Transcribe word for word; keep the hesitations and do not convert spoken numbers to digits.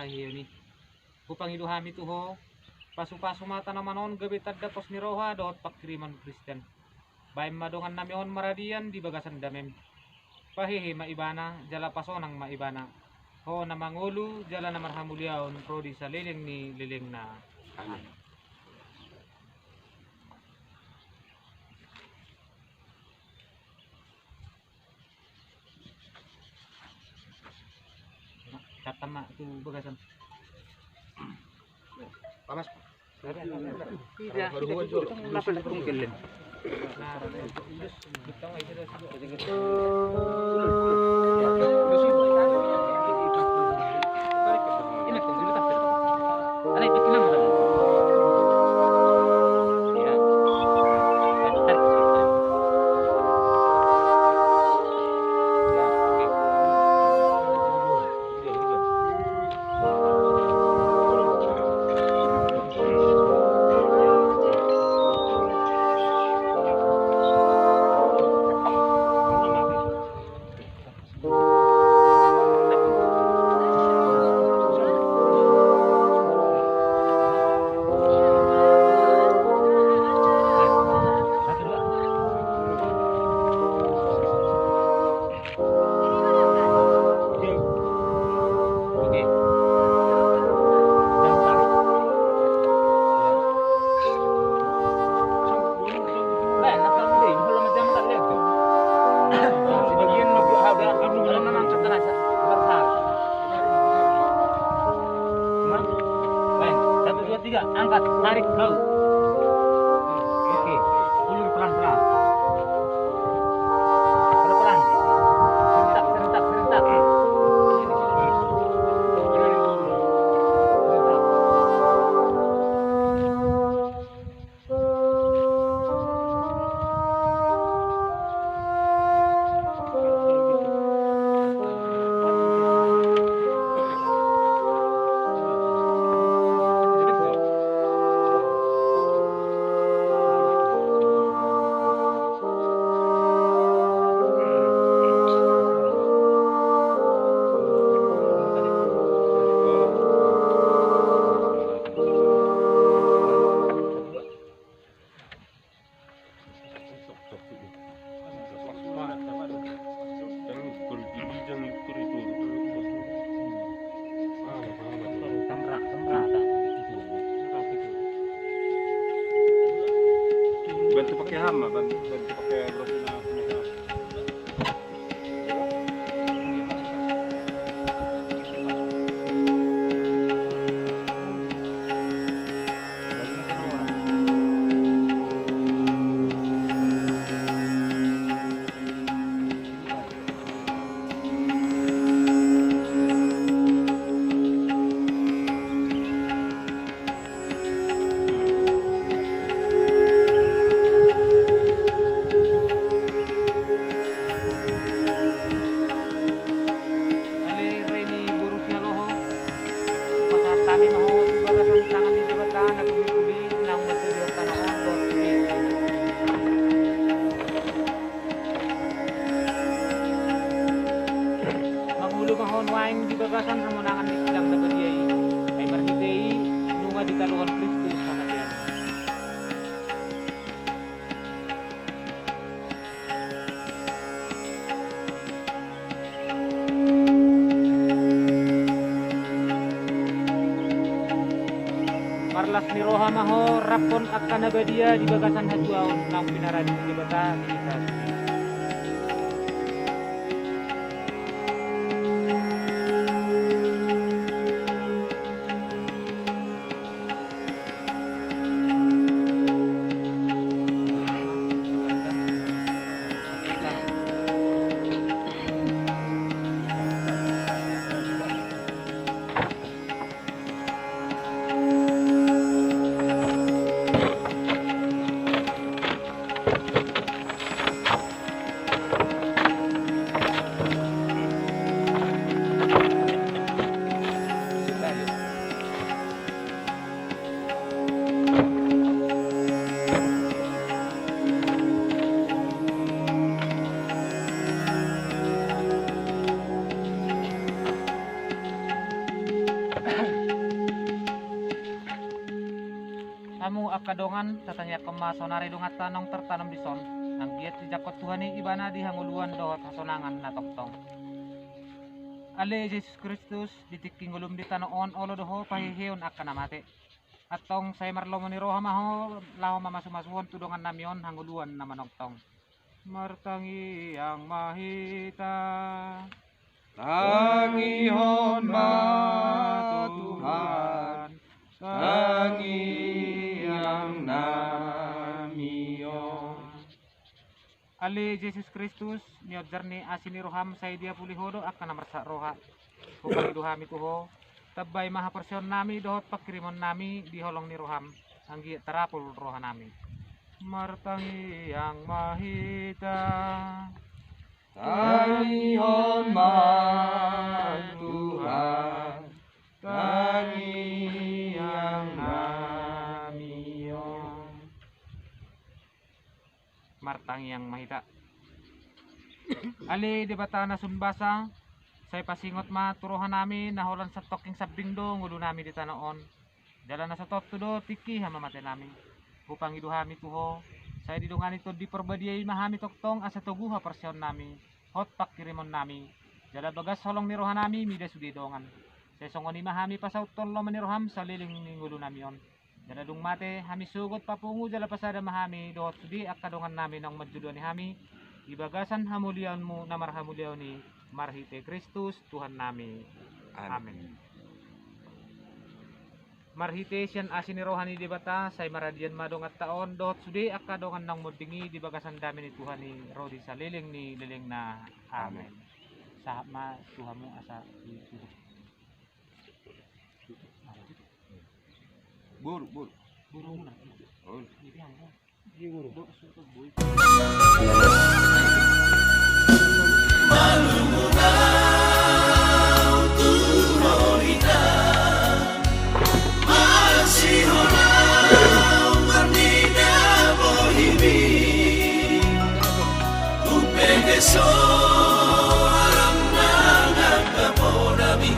Hehe ni. Hupangido hami tu ho, pasupasu ma tanoman on gabe tanda pos ni roha dohot panghirimon Kristen. Baen ma dongannami on maradian di bagasan damem. Pahehe ma ibana, jala pasonang ma ibana. Ho na mangolu, jala na marhamuliaon ro di saleleng ni lelengna. Amin. Catat ma tu bagasan. Pamas. Tidak. Lapal tu kelen. Satu, dua, tiga, angkat, tarik, go. Oke, ulur pelan-pelan. Pelan-pelan. Serentak, serentak, serentak. Bantu pakai hama, bantu, bantu pakai berasnya. Ale rai ni boru Sihaloho, pasahat hami ma ho tu bagasan tangan ni Debata na pudi-pudi, naung manjadi horta na on dohot pudi. Mangolu ma ho nuaeng di bagasan hamonangan ni sidang na badia i, ai marhite i nunga ditaluhon Kristus hamatean. Marlas ni roha ma ho rap dohot angka na badia di bagasan hatuaon naung pinarade ni Debata di hita. Hamu angka dongan, tatangiangkon ma saonari donganta naung tartanom dison, anggiat dijangkon Tuhan i ibana di hangoluan dohot hasonangan na tongtong. Ale Jesus Kristus, di tingki ngolum di tano on olo do ho paheheon angka na mate. Antong sai marlomo ni roha ma ho laho mamasumasuhon tu dongannami on hangoluan na manongtong. Martangiang ma hita. Tangihon ma Tuhan, tangiangnami on. Ale Jesus Kristus, nionjar ni asi ni roham sai diapuli ho do angka na marsak roha. Hupangido hami tu ho, tambai ma haporseaonnami dohot panghirimonnami di holong ni roham, anggiat tarapul rohanami. Martangiang ma hita. Tangihon ma Tuhan, tangiangnami on. Martangiang ma hita. Ale Debata na sun basa, sai pasingot ma tu rohanami na holan santongking sambing do ngolunami di tano on. Jala na so tontu do tingki hamamatenami. Hupangido hami tu ho, sai didongani Tondi Parbadia i ma hami tongtong asa togu haporseaonnami, hot panghirimonnami, jala bagas holong ni rohanami mida sude dongan. Sai songon i ma hami pasauthon lomo ni roham saleleng ni ngolunami on. Jala dung mate hami sogot papungu jala pasada ma hami dohot sude angka dongannami naung manjoloani hami di bagasan hamuliaonmu na marhamuliaon i, marhite Kristus Tuhannami. Amen. Amen. Marhite sian asi ni roha ni Debata, sai maradian ma donganta on dohot sude angka dongan naung monding i di bagasan dame ni Tuhan i ro di saleleng ni lelengna. Amen. Amen. Sahat ma tu hamu asa ditutup. Boru, boru. Boru muna. Oh. Ini dia, boru. Malum ma tu rohanta, masihol ahu marnida bohimi. Hupege so aram na nangkaponami.